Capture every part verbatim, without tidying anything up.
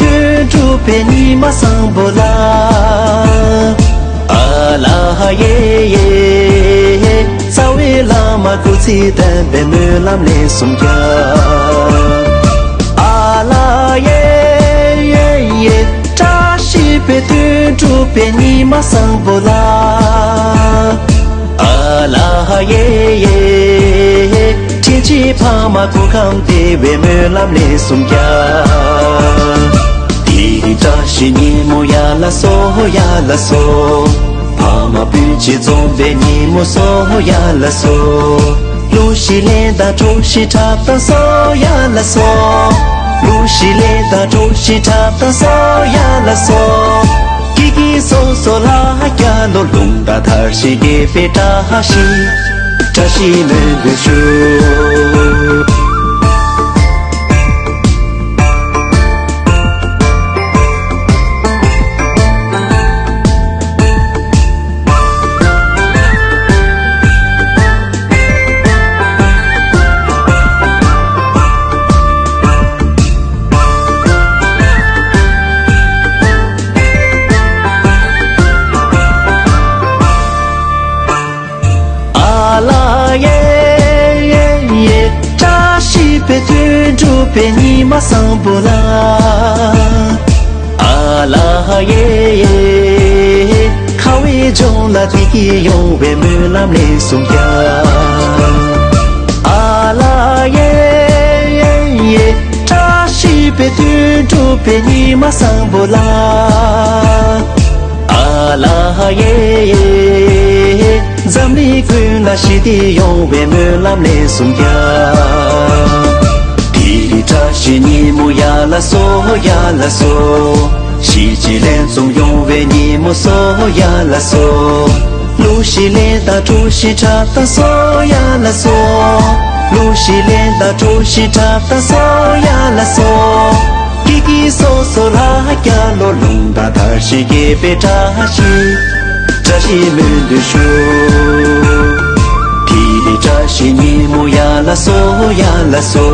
དོན་གྲུབ་པའི་ཉི་མ་བཟང་པོ་ལ། ཨ་ལ་ཧ་ཡེ་ཡེ། རྩ་བའི་བླ་མ་སྐུ་ཚེ་བརྟན་པའི་སྨོན་ལམ་ལན་གསུམ་རྒྱག་ཨ་ལ་ཡེ་ཡེ་ཡེ། བཀྲ་ཤིས་པའི་དོན་གྲུབ་པའི་ཉི་མ་བཟང་པོ་ལ། ཨ་ལ་ཧ་ཡེ་ཡེ། དྲིན་ཆེན་ཕ་མ་སྐུ་ཁམས་བདེ་བའི་སྨོན་ལམ་ལན་གསུམ་རྒྱག་དེ་རིང་བཀྲ་ཤིས་ཉིན་མོ་ཡ་ལ་སོ་ཡ་ལ་སོ། ཕ་མ་སྤུན་མཆེད་འཛོམས་པའི་ཉིན་མོ་སོ་ཡ་ལ་སོ། གླུ་གཞས་ལེན་དང་གྲོ་ཞིབ་འཁྲབ་དང་སོ་ཡ་ལ་སོ། གླུ་གཞས་ལེན་དང་གྲོ་ཞིབ་འཁྲབ་དང་སོ་ཡ་ལ་སོ། སྐྱིད་སྐྱིད་སོ་སོ་ལ་རྒྱ་ལོ། ལུང་དང་མཐར་ཕྱིན་དགེ་བའི་བཀྲ་ཤིས། བཀྲ་ཤིས་སྨོན་འདུན་ཞུ། ཨ་ལ་ཡེ་ཡེ་ཡེ། བཀྲ་ཤིས་པའི་དོན་གྲུབ་པའི་ཉི་མ་བཟང་པོ་ལ། ཨ་ལ་ཡེ་ཡེ། ཁ་བའི་ལྗོངས་ལ་བདེ་སྐྱིད་ཡོང་བའི་སྨོན་ལམ་ལན་གསུམ་རྒྱག་ཨ་ལ་ཡེ་ཡེ་ཡེ། བཀྲ་ཤིས་པའི་དོན་གྲུབ་པའི་ཉི་མ་བཟང་པོ་ལ། ཨ་ལ་ཡེ་ཡེ། འཛམ་གླིང་ཀུན་ལ་ཞི་བདེ་ཡོང་བའི་སྨོན་ལམ་ལན་གསུམ་རྒྱག་དེ་རིང་བཀྲ་ཤིས་ཉིན་མོ་ཡ་ལ་སོ་ཡ་ལ་སོ། གཞིས་བྱེས་ལྷན་འཛོམས་ཡོང་བའི་ཉིན་མོ་སོ་ཡ་ལ་སོ། གླུ་གཞས་ལེན་དང་གྲོ་ཞིབ་འཁྲབ་དང་སོ་ཡ་ལ་སོ། གླུ་གཞས་ལེན་དང་གྲོ་ཞིབ་འཁྲབ་དང་སོ་ཡ་ལ་སོ། སྐྱིད་སྐྱིད་སོ་སོ་ལ་རྒྱ་ལོ། ལུང་དང་མཐར་ཕྱིན་དགེ་བའི་བཀྲ་ཤིས། བཀྲ་ཤིས་སྨོན་འདུན་ཞུ། དེ་རིང་བཀྲ་ཤིས་ཉིན་མོ་ཡ་ལ་སོ་ཡ་ལ་སོ།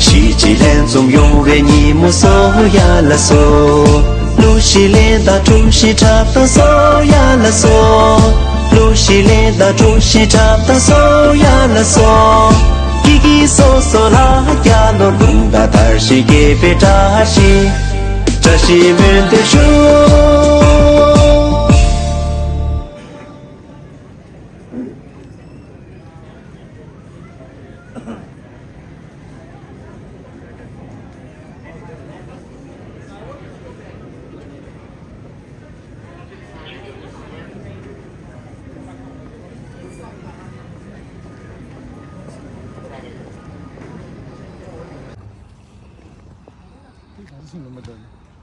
གཞིས་བྱེས་ལྷན་འཛོམས་ཡོང་བའི་ཉིན་མོ་སོ་ཡ་ལ་སོ། གླུ་གཞས་ལེན་དང་གྲོ་ཞིབ་འཁྲབ་དང་སོ་ཡ་ལ་སོ། གླུ་གཞས་ལེན་དང་གྲོ་ཞིབ་འཁྲབ་དང་སོ་ཡ་ལ་སོ། སྐྱིད་སྐྱིད་སོ་སོ་ལ་རྒྱ་ལོ། ལུང་དང་མཐར་ཕྱིན་དགེ་བའི་བཀྲ་ཤིས། བཀྲ་ཤིས་སྨོན་འདུན་ཞུ།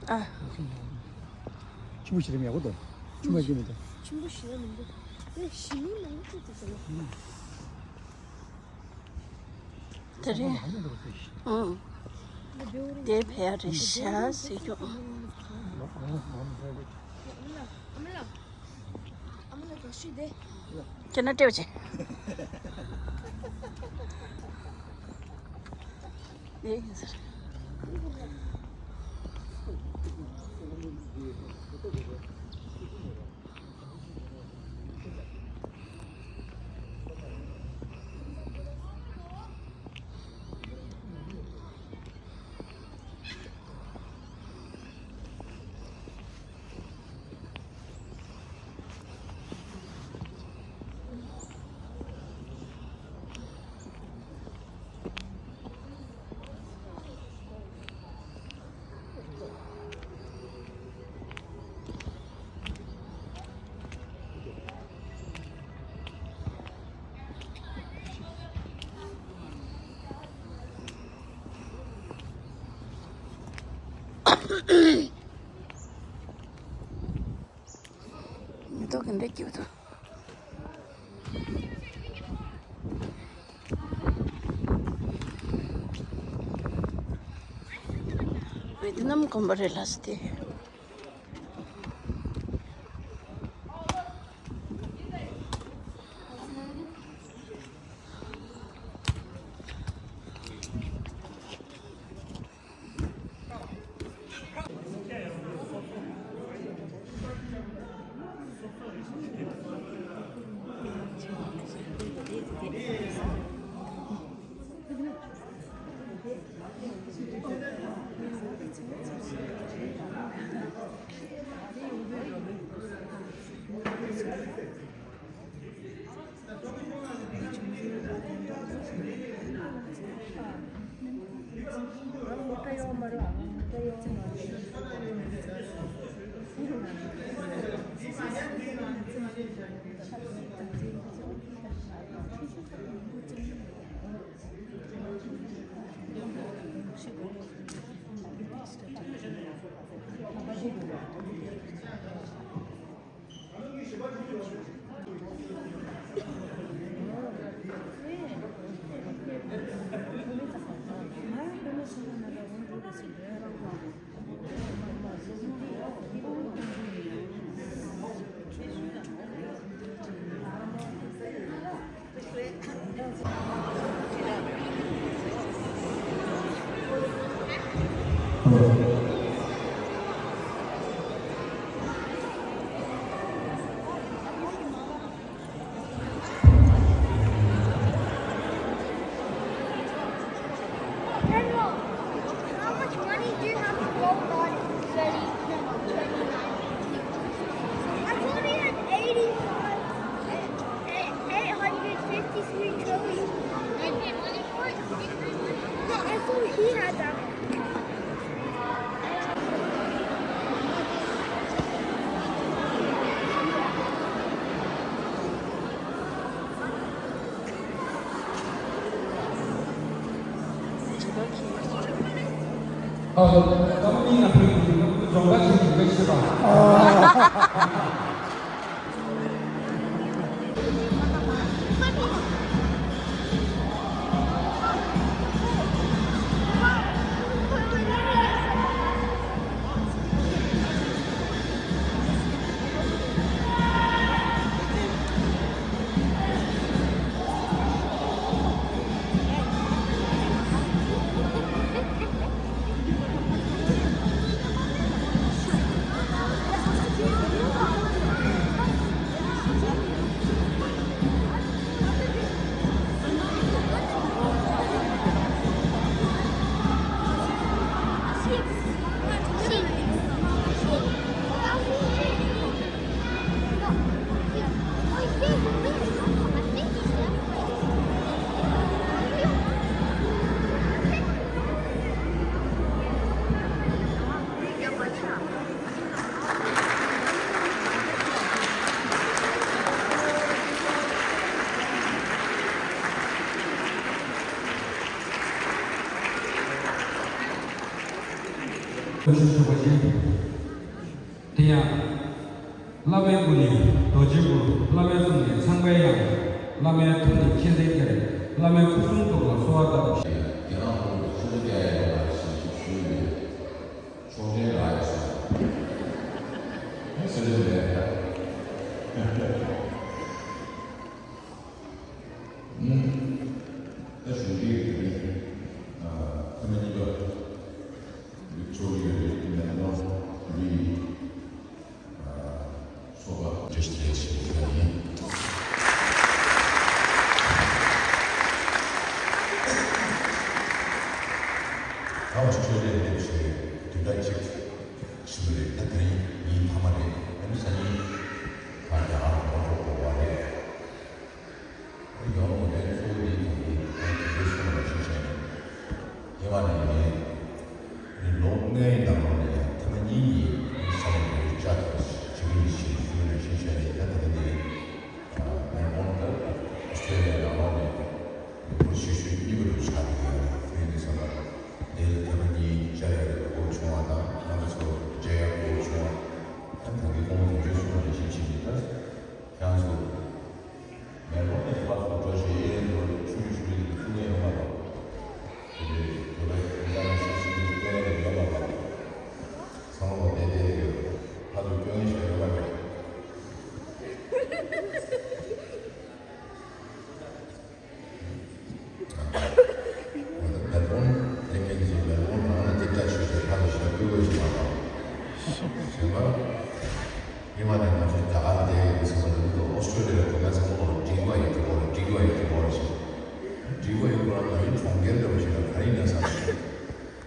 ཨ། ཆུ་བོ་ཞིག་རེད་མི་ཡག་པོ་འདུག་ཆུ་མ་བརྒྱུད་མི་འདུག་ཆུ་མོ་ཞིག་རེད་མི་འདུག་དེ་ཞི་མི་མང་པོ་འདུག་ཟེར་ལ། དེ་རེད། ཨང་། དེ་བས་རེད་ཤག་ཟེར་རྒྱུ། ཁྱེད་ན་སྤྲེའུ་ཆེ། ཡེ་ཡིན་ཟེར། མེ་ཏོག་གི་འདྲ་སྐྱིད་པོ་འདུག་ཝེ་ཏི་ནམ་དགོན་པ་རེད་ལགས་སེ། General, how much money do you have in gold on it? Thirty, twenty-nine. I've only had eighty-five, eight hundred fifty-three trillion. I paid money for it? No, I thought he had that. ཨ། ད་མི་ང་ཚོའི་རྫོང་དཀར་ཆེན་གྱི་མི་ཤེས་པ། དེ་ཡང་། བླ་མའི་སྐུ་ནི་རྡོ་རྗེའི་སྐུ། བླ་མའི་གསུང་ནི་ཚངས་པའི་དབྱངས། བླ་མའི་ཐུགས་ནི་མཁྱེན་བརྩེའི་གཏེར། བླ་མའི་སྐུ་གསུང་ཐུགས་ལ་གསོལ་བ་བཏབ། རྒྱ་ནག་ཧོར་སུ་ལ་རྒྱ་ཡ་ལ་ཞིག་ཞུ་ཡོད། ཆོག་མཆན་ལ་ཡ་ཞིག་ཨེ་སུ་ལ་རྒྱ་ཡ། ད་གཞུང་འབྲེལ་གྱི་ཐོག་ནས་ཐེངས་མ་གཉིས་པ་ལུགས་ཕྱོགས་ཡོད་རེད། མེད་ན་ལུས་ཚོགས་པ་བཀྲ་ཤིས་བདེ་ལེགས་ཞེས་ཞུ་བ་ཡིན། ད་ཨོ་སི་ཀྲོ་ལི་ཡ་སླེབས་བྱས་བདུན་ཕྲག་གཅིག་ཕྱིན་པ་རེད། ད་དེ་རིང་ཉིན་མཐའ་མ་རེད། ཨ་ནི་སང་ཉིན་ད་རྒྱ་གར་ལ་ལོག་འགྲོ་དགོས་པ་རེད། ཡོང་དགོས་དོན་གཙོ་བོ་དེ་ཡིན་གྱི། ཨ་ནི་དེ་འདྲའི་གསུང་བ་ཞིག་བྱས་ནས། ཉེ་བ་ནས་ཡིན། ཨ་ནི་ལོ་ལྔའི་ནང་ལོགས་ནས་ཡང་ཐེངས་མ་གཉིས་གཉིས་ཨ་ནི་ས་ཡོམ་འདི་བཅར་བྱེད་ཀྱི་ཡིན་ཞེས་ཞུས་ནས་ཞུས་བྱས་ནས། ད་ཐེངས་འདི་མེལ་བོན་དང་ཨོ་སི་ཀྲོ་ལི་ཡའི་ནང་ལོགས་ནས་ལོ་ཕྱི་ཤུལ་གཉིས་པ་དུ་ཆགས་ཀྱི་ཡོད། དེ་ཡིན་དུས་ཙམ་པ་འདིར་ཐེངས་མ་གཉིས་བཅར་ཡག་གི་གོ་སྐབས་བྱུང་བ་དང་། ང་ཚོ་མཇལ་ཡག་གི་གོ་སྐབས་བྱུང་བ། ད་ད་གིན་ཁོང་དུང་ཕྱུར་གསུམ་ལ་ཞིབ་ཕྱིན་ནས། ད་ཁྱེད་རང་ཚོ་མེལ་བོན་ནས་ཕར་ཚུར་འགྲོ་བྱས་ཡས་འགྲོ་ཆུ་ཡུ་ཆུ་ཡུ་ཚུགས་མཁན་ཡོད་མ་རེད། དེ་འདྲའི་འགྲོ་བའི་ཡིན་ད་ནང་བཞིན་ཤིང་ཏོག་སྟོན་ཡས་ཡོད་མ་རེད། ཚང་མ་བསྡད་བསྡད་ཡོད། ཕར་ཚུར་སྐྱོད་མཁན་ཞིག་ཡོད་མ་རེད། མེལ་བོན་སླེབས་མཁན་གྱིས་མེལ་བོན་ནང་ལ་དེབ་ཆག་ཞུས་ཏེ་ཕར་ལ་ཞབས་བསྐུལ་དགོས་ཞེས་མ་གཏོགས། གཞན་པ། ཉི་མ་ནས་ང་ཚོ་རྒྱ་གར་བསྡད་ཡོད་ཟེར་བ་འདི་ཚོ་ཨོ་སི་ཀྲོ་ལི་ཡ་དུ་ང་ཚོ་ཁོ་ལ་འགྲིག་པ་ཡིན་གྱི་མ་རེད། འགྲིག་པ་ཡིན་གྱི་མ་རེད་ཟེར། འགྲིག་པ་ཡིན་ཁོ་རང་ང་ཡི་གྲོང་ཁྱེར་འདྲ་བོ་ཞིག་ལ་ག་རེ་ཡིན་ན་བསམ་སོང་།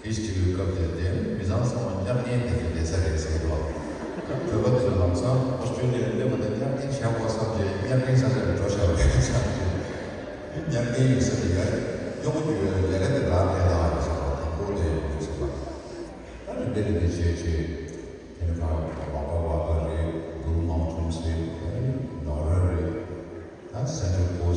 དེ་སྤྱི་པའི་སྐབས་དེར་བསྡད་མི་ཚང་ཚང་མ་གཉའ་གན་དེ་ཚོ་བསྡད་ས་རེད་ཟེར་གྱི་འདུག་ད་བོད་པ་དེ་ཚོ་ལམ་སང་ཨོ་སི་ཀྲོ་ལི་ཡ་སླེབས་པ་དང་གཉའ་གན་བཞག་དགོས་བསམ་བྱས་གཉའ་གན་ས་ཆ་ལ་འགྲོ་བཞག་པ་རེད་བསམ་བྱས། གཉའ་གན་ཡོད་ས་ལ་ཡར་གཡོག་རྒྱུ་ཡོད་ལས་ཀ་དེ་རག་བསྡད་ལ་ཡོད་ས་དང་པོ་དེ་ཡོད་ཟེར་བ། ད་རིམ་པས་རིམ་པས་བྱས་བྱས་དེ་ནས་ཕར་ཝ་ཀ་ཝ་ཀ་རེད། བྷུ་རུ་མའུན་ཊེན་སི་རེད། ནོ་ར་རེད། ད་སེན་ཊར་ཀོ་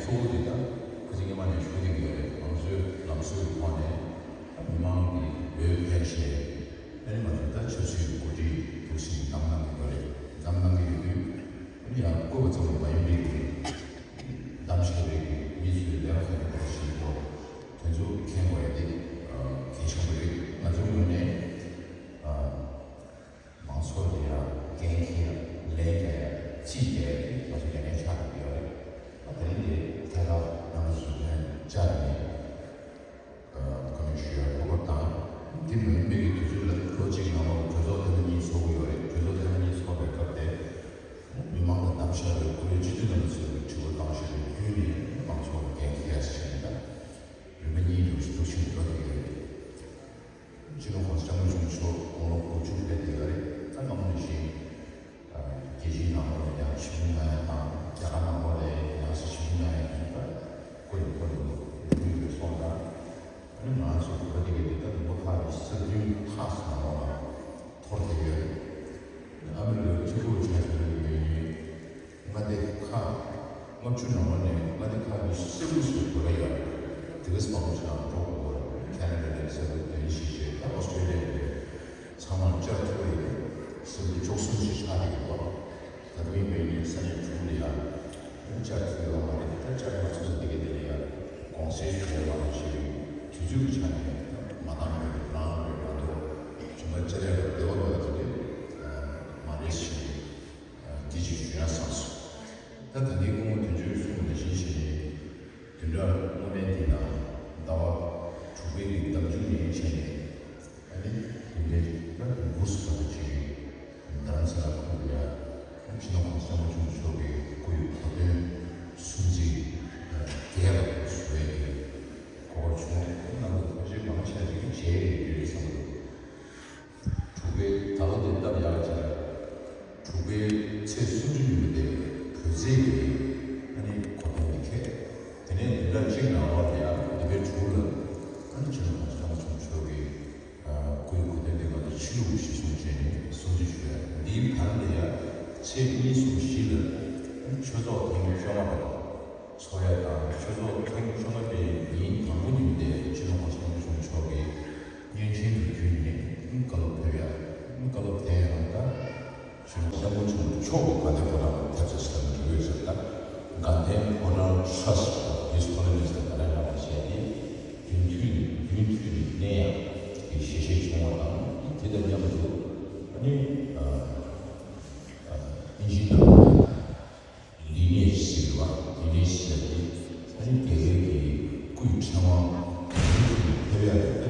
ཚོགས་འདུ་འདི་དང་ཁ་སང་སྔོན་མ་ནས་ཞུ་བསྡད་ཀྱི་ཡོད་རེད། ང་ཚོའི་ལམ་སྲོལ་གྱི་ཐོག་ནས་མི་མང་གི་འོས་འཕེན་བྱས། ཨ་ནི་ང་ཚོ་ད་ཆབ་སྲིད་འགོ་ཁྲིད་འདུག་སེ་བདམས་གནང་གི་ཡོད་རེད། བདམས་གནང་གི་ཡོད་དུས་ཨ་ནི་ཡང་བསྐོས་པ་ཙམ་ལ་མ་ཡིན་པའི་གི་བདམས་བཞག་པའི་གི་མི་ཚོའི་ལས་ཀ་ག་རེ་ག་རེ་བྱེད་དགོས། དེ་ཚོ་མཁྱེན་དགོས་ཡ་དེ་གལ་ཆེན་པོ་རེད། ང་ཚོའི་ངོས་ནས་མང་ཚོགས་ལ་ཡང་འགན་འཁྱེར་ཡ་ལན་རྒྱག་ཡ་རྩིས་རྒྱག་ཡ་དེ་ང་ཚོ་འགན་ལེན་ཆགས་ཡོད་རེད། ཨ་དེ་རིང་འདི་ཐད་ཀར་རྣམ་པ་ཚོ་ལན་བཅར་ནས་ཁོ་ནས་ཞུ་ཡ་གོ་སྐབས་དང་། དེ་མིན་པའི་གི་དུས་ཚོད་ལ་ལོ་གཅིག་ནང་ལོགས་གྲོས་ཚོགས་ཐེངས་མ་གཉིས་ཚོགས་ཀྱི་ཡོད་རེད། གྲོས་ཚོགས་ཐེངས་མ་གཉིས་ཚོགས་པའི་སྐབས་དེ་མི་མང་ལ་བདམས་བཞག་པའི་བཀུར་འོས་སྤྱི་འཐུས་རྣམ་པ་ཚོས་དྲི་བ་བཏང་བཞིན་པའི་བརྒྱུད་ནས་མང་ཚོགས་ལ་འགན་འཁྱེར་ཡ་ཞིག་བྱས་ནས། ད་རིམ་པ་གཉིས་འགྲོ་བཞིན་འདུག་ཕྱིན་འགྲོ་བསྡད་ཀྱི་ཡོད་རེད། སྤྱི་ནོར་༸གོང་ས་༸སྐྱབས་མགོན་ཆེན་པོ་མཆོག་དགུང་ལོ་དགུ་བཅུ་ཕེབས་བསྡད་ཡོད་རེད། ད་སྔ་མོ་ནས་བཞིན་རྒྱལ་སྤྱིའི་ནང་ལོགས་ལ་ཡང་ཆིབས་བསྒྱུར་གནང་ཡ་དང་། རྒྱ་གར་ནང་ལོགས་ལ་ཡང་སྲིད་ཆིབས་བསྒྱུར་གནང་ཡ་དེ་ད་སྐུ་ཡི་སྐུ་ལ་འགྲོ་རྒྱུ་ཡོད་སོང་། ད་ཨ་ནི་ང་ཚོ་བོད་དེ་གའི་དེ་ད་ལུང་པ་ཁག་གི་ས་བདུན་ལྷག་ཙམ་ནང་ལོགས་ལ་འཐོར་བསྡད་ཡོད་རེད། ཨ་མི་རི་ཀའི་ཆུ་བོ་ཆེན་ཟེར་བའི་ཡུལ་ནི་མངའ་སྡེ་ཁག་ལྔ་བཅུ་ནང་ལོགས་ནས་མངའ་སྡེ་ཁག་ཉི་ཤུ་རྩ་དགུ་ཟེར་བ་ལ་ཡང་དེ་ག་སྤང་བྱ་འགྲོ་དགོས་རེད། ཁེ་ན་ཌ་ནས་ས་ཁུལ་དེ་ནས་ཤེས་བྱས། ད་ཨོ་སི་ཀྲེ་ལི་ཡ་ནས་ཚང་མར་བཅར་ཐུབ་པ་ཡིན་ན་ས་ཁུལ་བཅུ་གསུམ་ཞིག་ཆགས་ཀྱི་འདུག་ད་དུང་ཡིན་པ་ཡིན་ནའི་ས་གནས་དྲུག་ལ་ཡང་བཅར་ཐུབ་ཡོད་མ་རེད། ད་བཅར་མ་ཐུབ་ས་དེ་ག་དེ་ལ་ཡང་དགོངས་སེལ་ཞུ་ཡ་ཡོད་མ་རེད། ཞེས་དུས་ཚོད་ཀྱི་ཆ་ནས་མ་འདང་བའི་རང་རེད་མ་གཏོགས་བྱུང་ན་བཅར་ཡ་ལ་འབྲེལ་བ་མེད་པ་དེ་འདྲ་མ་རེད་ཞེས་འདི་ཅིག་ཞུ་ཡ་བསམས་སོང་། ད་ད་ལྟའི་སྐུ་ངོ་དོན་གཅོད་གསུངས་པ་ནང་བཞིན་བྱས་ནས་བདུན་ཕྲག་སྔོན་མའི་འདི་དང་ཟླ་བ་དྲུག་པའི་གི་ཟླ་མཇུག་ནས་བྱས་ནས་ཨ་ནི་དེ་འདྲའི་ད་འགུགས་སུ་བབས་པ་ཅིག་རྡ་རམ་ས་ལ་ཁུལ་ལ་ཡ་སྤྱི་ནོར་༸གོང་ས་༸སྐྱབས་མགོན་ཆེན་པོ་མཆོག་གི་སྐུའི་གོ་སྟོན་སྲུང་བརྩི་རྒྱས་པ་བཟོ་བའི་གི་གོ་སྐབས་བྱུང་། ཁོང་རྣམ་པ་ཕལ་ཆེར་མང་ཆེ་ཅིག་མཇལ་ཡོད་རེད་བསམ་གྱི་འདུག་དྲུག་པའི་ཟླ་བ་འདི་སྟབས་ཡག་ཅིག་ལ་དྲུག་པའི་ཚེས་སུམ་ཅུ་ཉིན་མོ་དེ་བོད་ཚེས་ཀྱི་ཨ་ནི་གོ་སྟོན་འདི་འཁེལ། དེ་ནས་བདུན་ཕྲག་གཅིག་ནང་ལོགས་ལ་ཡང་འདི་པའི་དྲུག་ལ་ཨ་ནི་སྤྱི་ནོར་༸གོང་ས་༸སྐྱབས་མགོན་ཆེན་པོ་མཆོག་གི་སྐུའི་གོ་སྟོན་འདི་ང་ཚོ་ཕྱི་ལུགས་གཞིར་བཟུང་བྱས་ནས་སྲུང་བརྩི་ཞུ་ཡ། འདིའི་བར་ལ་ཡང་ཚེས་གཉིས་གསུམ་བཞི་ལ་ཨ་ནི་ཆོས་ཚོགས་ཐེངས་བཅོ་ལྔ་པ་དང་། ཚོགས་ཡ་དང་ཆོས་ཚོགས་ཐེངས་བཅོ་ལྔ་པའི་ཉིན་དང་པོ་ཉིན་དེ་སྤྱི་ནོར་༸གོང་ས་༸སྐྱབས་མགོན་ཆེན་པོ་མཆོག་གིས་བརྙན་འཕྲིན་དུ་བརྒྱུད་ནས་བཀའ་སློབ་ཕེབས་ཡ། བཀའ་སློབ་དེའི་ནང་ད་སྤྱི་ནོར་༸གོང་ས་༸སྐྱབས་མགོན་ཆེན་པོ་མཆོག་གི་དགའ་ལྡན་ཕོ་བྲང་ལ་ཕེབས་ཚར་ཟེར་ནས་འགྲོ་གི་ཡོད་ཟེར། ད་དགའ་ལྡན་ཕོ་བྲང་ཁྲ་ཟེར་བ་His Holiness ལ་དགའ་ལྡན་ལ་བ་བྱས་ཏེ་རྒྱུན་མཐུད་ནས་རྒྱུན་མཐུད་ནས་གནས་ཡ་གི་ཞལ་བཞེས་བྱུང་བ་དང་། དེ་དང་མཉམ་དུ་ཨ་ནི་ཨ་ཨ་ཨིན་ཇི་ནང་ལ། ལི་ནེ་ཞིག་རེད་བ། ལི་ནེ་ཞིག་ལ་དེ་ཨ་ནི་རྒྱལ་བའི་གི་སྐུའི་ཕྲེང་བ་དེ་ནི་ཕེབས་ཡ་རེད། ད་